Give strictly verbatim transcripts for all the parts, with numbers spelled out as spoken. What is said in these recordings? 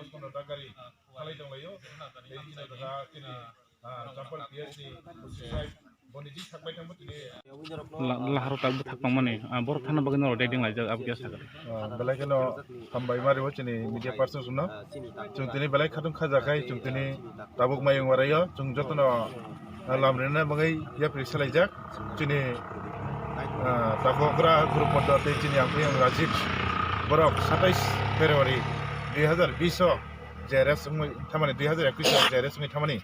Kono dagari khalai tonglaio. Tei chini jaga chini, ah, Champal P S ni O C sahib boni jik sakbai tongbo tini. La-, laharo tak bwthak tongmani, ah, borok thana bagwi norok ready wnglaijak, abo khe sakha. Ah, belai kheno hambai mari o chini media persons no. Chwng tini belai khatung khajakhai chwng tini tabuk mayung waraio chwng jotono, ah, lam rina bagwi yapri salaijak. Chini, ah, takhokra group podo tei chini amphi ang Rajib borok satais February dui hazar bish o J R S wngwi thamani, dui hazar ekwis o J R S wngwi thamani.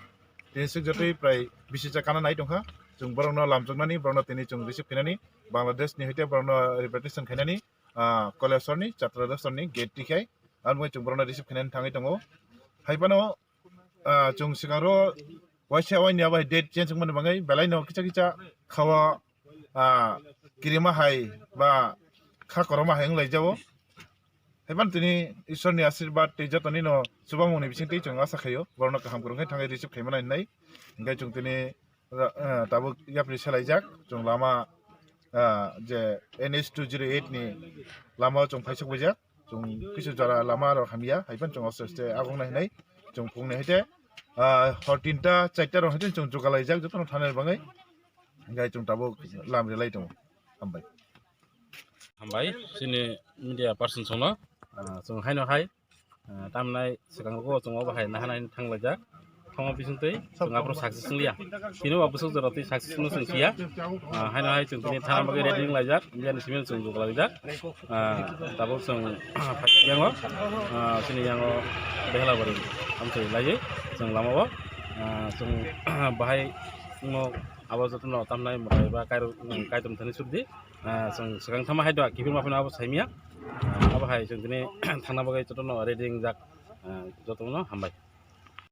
Tini sik jotoi prai bisi cha kana nai tongkha. Chwng borokno lamchoknani, borokno tini chwng receive khainani, Bangladesh ni hoite borokno repatriation khainani, ah, Koleswar ni, Chatradoshor ni gate tikhai. Ang chwng borokno receive khainani thangwi tongo. Hai phano, ah, chwng swkang ro waisa waini abo hai date change wngmani bagwi belai no kicha kicha khawa, ah, kirima hai ba kha koroma hai wnglaijao. Haiphano tini Ishwar ni ashirbad tei jotoni no chubamung ni bising twi chwng asa khaio, borok no kaham kwrwng khe thangwi receive khaimani hinwi. Hinkhe chwng tini, ah, tabuk yapri selaijak, chwng lama, ah, je N H two zero eight ni lama o chwng phaisok baijak. Chwng kisu jora lama rok hamya, hai phano chwng aste aste agong nai hinwi chwng phung nai haite, ah, hor tinta, charta rok haite chwng jogalaijak, jotono thana bagwi. Hinkhe chwng tabuk lam relai tongo. Hambai. Hambai, chini media person chwngno, ah, chwng haino hai, ah, tamnai swkang rogo chwng obo hai nahanai thanglaijak. Thangma bisingtwi chwng aphuru success wngliya. Tini bo bwswk jora twi success wngno chwng phiya. Ah, haino hai chwng tini thana bagwi ready wnglaijak. India ni simi chwng joglaijak. Ah, tabuk chwng phaijakyango. Ah, chini yango Behlabari amchai laiwi chwng lamao. Ah, chwng bahai wngno abo jotono tamnai mwtai ba kaitor, kaitor thani sukdi. Ah, chwng swkang thangma hai do kiphilma phano abo saimya. Ah, abo hai chwng tini thangna bagwi jotono ready wngjak. Ah, jotono hambai.